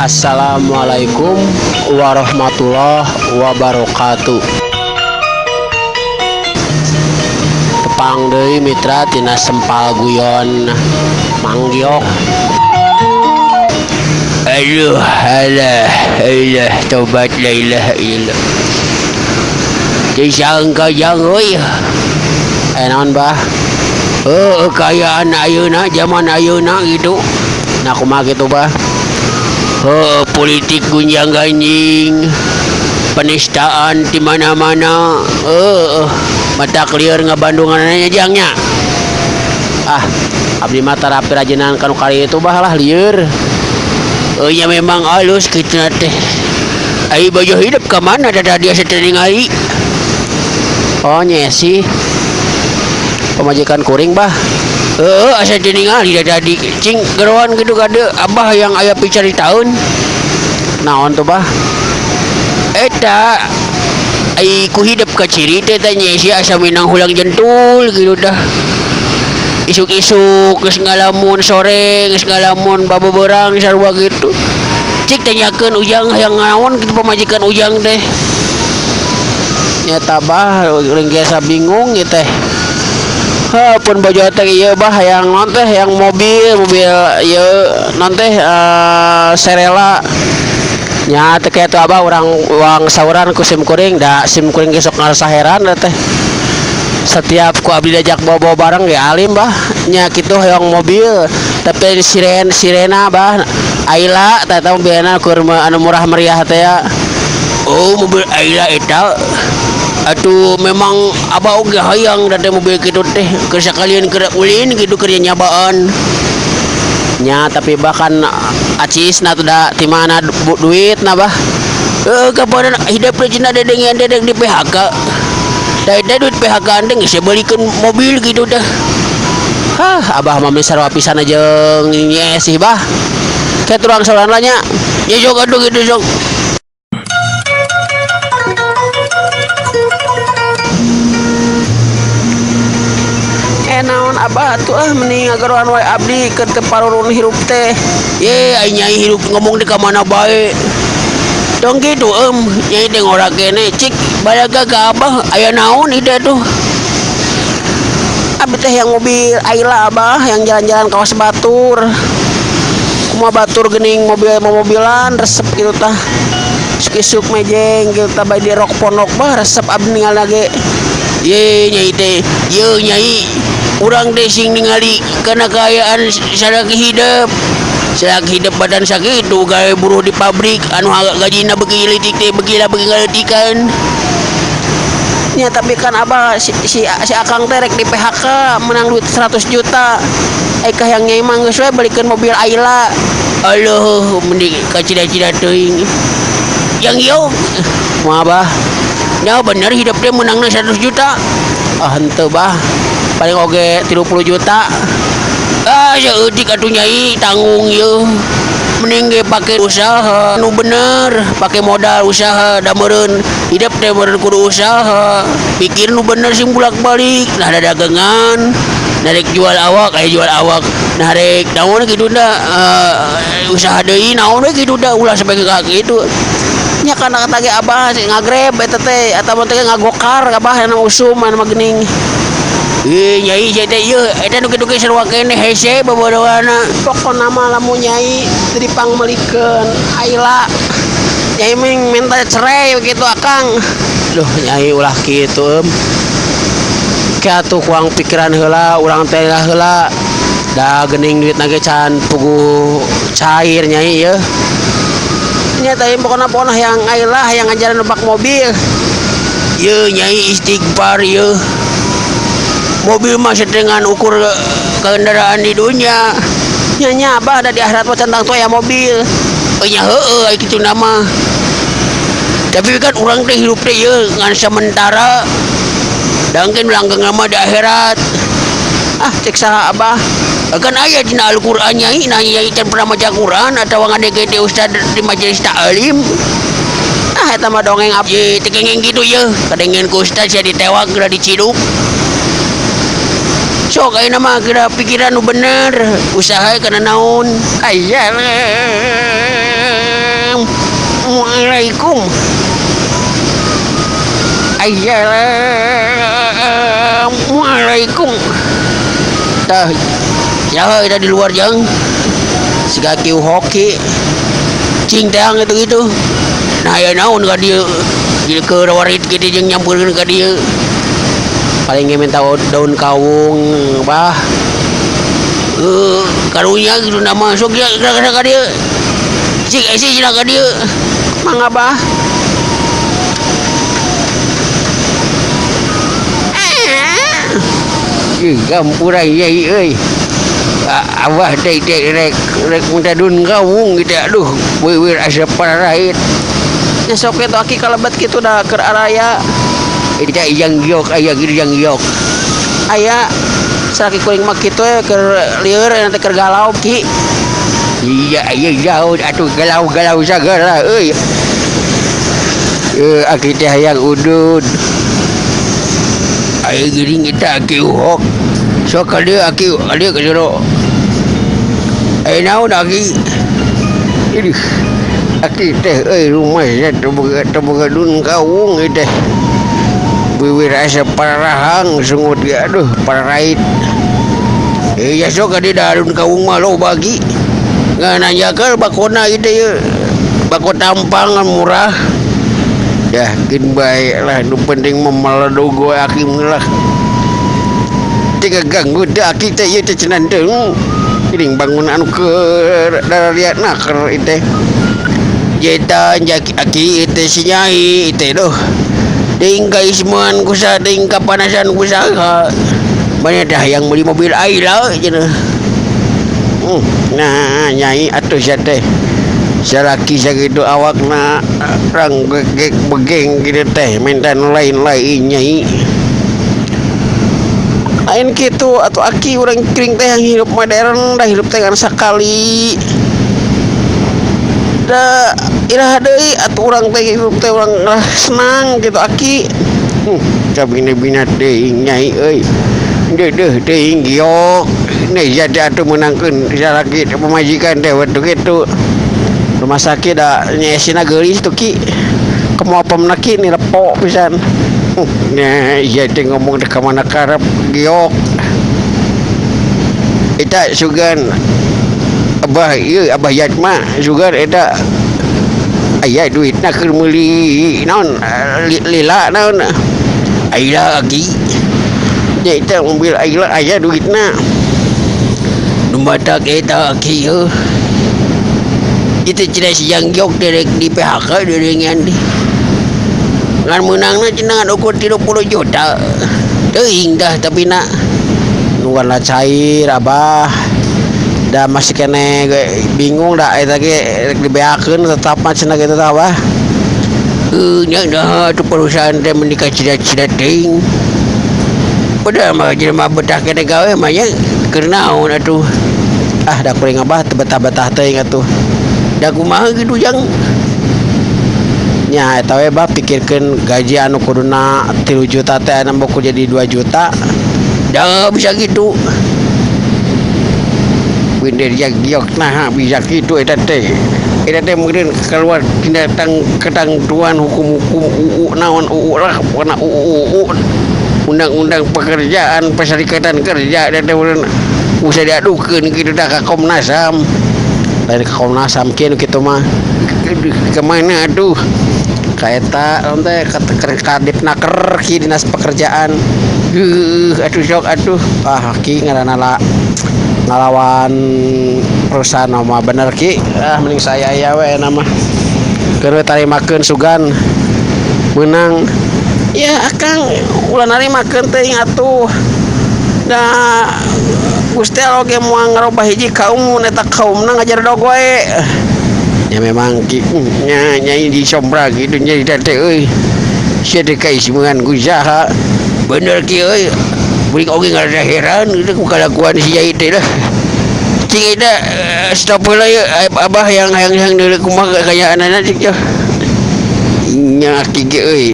Assalamualaikum warahmatullahi wabarakatuh. Tepang deui mitra tina sempal guyon Manggiok. Aduh, alah, alah, tobat la ilaha illallah. Disangka jang euy. Naon bah? Heuh, kaayaan ayeuna zaman ayeuna gitu. Nah kumaha kitu bah? Heuh, politik gunjang ganjing. Penistaan di mana-mana. Heuh, mata lieur ngabandunganna jang nya. Ah, abdi mah tarapi rajinan kanu kali itu bah lah lieur. Oh ya memang halus kitu teh. Ai baju hidup ka mana tadi asa teu ningali. Oh nyesi. Pamajikan kuring bah. Heeh, asa teu ningali tadi. Cing geroan kitu kade abah yang aya picaritaeun. Naon tuh bah? Eta ai ku hidup ka ciri teh teh nyesi asa minang hulang jentul kitu tah. Isuk-isuk geus ngalamun sore geus ngalamun babeberang sarua kitu. Cik tanyakeun ujang hayang naon kitu pamajikan ujang teh. Nyata bah ringkesa bingung ieu teh. Heuh pun bojo teh ieu bah hayang naon teh hayang mobil mobil ieu naon teh Serela. Nya teh kitu abah urang uang sauran ku sim kuring da sim kuring ge sok ngarasa heran teh. Setiap ku abdi diajak bawa-bawa barang ge alim bah nya kitu hoyong mobil tapi sirena bah Ayla teh eta mobilna keur anu murah meriah teh ya. Oh mobil Ayla eta atuh memang abah oge hayang da teh mobil kitu teh keur sakalian keur ulin kitu keur nyabaan. Nya tapi bahkan acisna tuh da ti mana duitna bah. Heuh kapan hidup teh cenah dedengean dedeng di PHK. Da eta duit PHK teh geus beulikeun mobil kitu teh. Hah, abah mah sarua pisan jeung nyesih bah. Kayak turang sauran lah nya. Ya sok atuh kitu sok. Naon abah atuh ah mending ngageroan wae abdi keur teu parurun hirup teh. Ye ai nyai hirup ngomong di ka mana bae. Tong kitu nyai teh ngora kene cik balaga ka abah aya naon ieu tuh. Abdi teh yang mobil Ayla abah yang jalan-jalan kawas batur. Kumaha batur geuning mobil mobilan resep kitu tah. Isuk-isuk mejeng kitu tah bae di rok pondok bah resep abdi ningali ge. Ye nyai teh, ye nyai urang teh sing ningali kana kaayaan salaki hidup. Salaki hidup badan sakitu gawe buruh di pabrik anu gajina beuki leutik teh beuki lah beuki ngaleutikan. Nya tapi kan abah si akang teh rek di PHK menang duit 100 juta. Ai kahayang nyai mah geus we belikeun mobil Ayla. Aduh mending kacida-cida teuing. Yang ieu kumaha bah? Nya bener hidup teh menangna 100 juta. Ah henteu bah. Paling oge 30 juta. Ah saeutik atuh nyai tanggung ieu. Mending ge pake usaha nu bener, pake modal usaha da meureun hidup teh meureun kudu usaha. Pikir nu bener sing bolak-balik, nah ada dagangan, nah rek jual awak, aya jual awak. Nah rek naon kitu da usaha deui naon we kitu da ulah sampe ka kitu. Nya kana kata ge abah ngagreb eta teh atawa teh ngagokar abah anu usum anu mah geuning. Ih nyai sia teh ieu eta nu kitu ge sarua keneh hese bobodohana. Pokona mah lamun nyai teu dipangmeulikeun Ayla. Nyai ming minta cerai kitu akang. Duh nyai ulah kitu Ke atuh kuang pikiran heula urang teh heula. Da geuning duitna ge can puguh cair nyai ieu. Nya teh pokona pokona hayang Ayla hayang ngajaran numpak mobil. Ye nyai istighfar ye. Mobil mah sedengan ukur kendaraan di dunia. Nya nya abah ada di akhirat mah can tangtu aya mobil. Nya heueuh ai kitu mah. Tapi kan urang teh hirup teh ieu ngan sementara. Dangkeun langgeng mah di akhirat. Ah cek saha abah? Kan aya dina Al-Qur'an nyai, nah nyai can pernah maca Qur'an atawa ngadege teh ustad di majelis ta'lim. Ah eta mah dongeng abdi teh kengeng kitu ye. Kadengen ku ustad sia ditewak geura diciduk. Sok ayeuna mah kira pikiran nu bener, usaha kana naon. Aya. Assalamualaikum. Assalamualaikum. Tah, ya kita di luar jang. Siga kieu hoki. Cing teang itu gitu. Nah ya naon ka dieu. Di keur warit kitu jeung nyampeurkeun ka dieu. Paling ge minta daun kawung, bah. Karunya gitu nama sok ya ka dieu. Cing esi cenah ka dieu. Mangga bah. Ih, gampura yai euy. Abah teh teh rek rek minta daun kawung gitu aduh, wiwir asa pararait. Nya sok kitu aki kalebet kitu da keur araya. Eta ijang giok aya kitu jang giok. Aya salaki kuring mah kitu we keur lieur nanti keur galau ki. Iya iya jauh atuh galau-galau sagala euy. Aki teh hayang udud. Ayo geuning eta aki uhok. Sok ka dieu aki ka dieu ka jero. Aya naon aki? Aduh. Aki teh euy rumah nya teu boga daun kawung ieu teh. Wiwir asa parahang sungut ge aduh pararait. Ya sok ka dieu daun kawung mah loba ki. Ngan nanjakeun bakona ieu teh ieu. Bako tampang murah. Dah geun bae lah nu penting mah meledog we aki mah lah. Teu ganggu teh aki teh ieu teh cenah teu. Geuning bangun anu keur darariatna keur ieu teh. Jetan aki teh si nyai teh duh. Deing kaismeun ku saha deing kapanasan ku saha. Banyak dah yang beli mobil Ayla cenah. Nah nyai atuh sia teh. Salaki sakitu awakna rang gegek begeng kitu teh minta nu lain-lain nyai. Lain kitu atuh aki urang kering teh yang hidup modern dah hidup teh ngan sakali. Da iraha deui atuh urang teh hidup teh urang lah senang kitu aki. Kabina-bina teuing nyai euy. Deudeuh teuing giok. Nih jadi atuh meunangkeun salaki pamajikan teh waktu kitu. Rumah sakit da nyesina geulis tuh ki. Kemopemna ki ni lepo pisan. Nah, ieu teh ngomong teh ka mana karep giok. Eta sugan abah ieu abah Yatma sugan eta aya duitna keur meuli naon lila naon. Ayla aki. Nya eta mobil Ayla aya duitna. Nu matak eta aki heuh. Itu cenah si Jang Giok derek di PHK derengan teh. Ngan meunangna cenah ngan ukur 30 juta. Teuing dah tapi na nungguan lah cair abah. Da masih kene bingung da eta ge rek dibeakeun tetap mah cenah kitu tah abah. Nya dah tu perusahaan teh meuni kacida-cida teuing. Padahal mah jelema betah kene gawe mah nya keur naon atuh. Ah da kuring abah teu betah-betah teuing atuh. Da kumaha kitu jang? Nya eta we bah pikirkeun gaji anu kuduna 3 juta teh anu boku jadi 2 juta. Da bisa kitu. Bener ya giok nah bisa kitu eta teh. Eta teh meureun keluar tina ketangtuan hukum-hukum UU naon UU lah pokona UU undang-undang pekerjaan perserikatan kerja eta teh meureun bisa diadukeun kitu tah ka Komnas HAM. Lain ka Komnas HAM kieu kitu mah. Kemana atuh? Ka eta naon teh ka Dipnaker ki Dinas Pekerjaan. Heuh atuh sok atuh. Ah ki ngaranna la ngalawan perusahaan mah bener ki. Ah mending saya aya we na mah. Keur we tarimakeun sugan meunang. Ya akang ulah narimakeun teuing atuh. Da Gusti Allah ge moal ngarobah hiji kaum eta kaumna ngajaredog wae. Ya memang ki nya nyai di sombra kitu nya teh euy. Sia teh kaismeungan ku saha. Bener ki euy. Kuring oge ngarasa heran kitu ku kalakuan si Nyai teh lah. Cing eta stop heula ieu abah yang hayang deuleu kumaha kayaanana cing. Nya aki ge euy.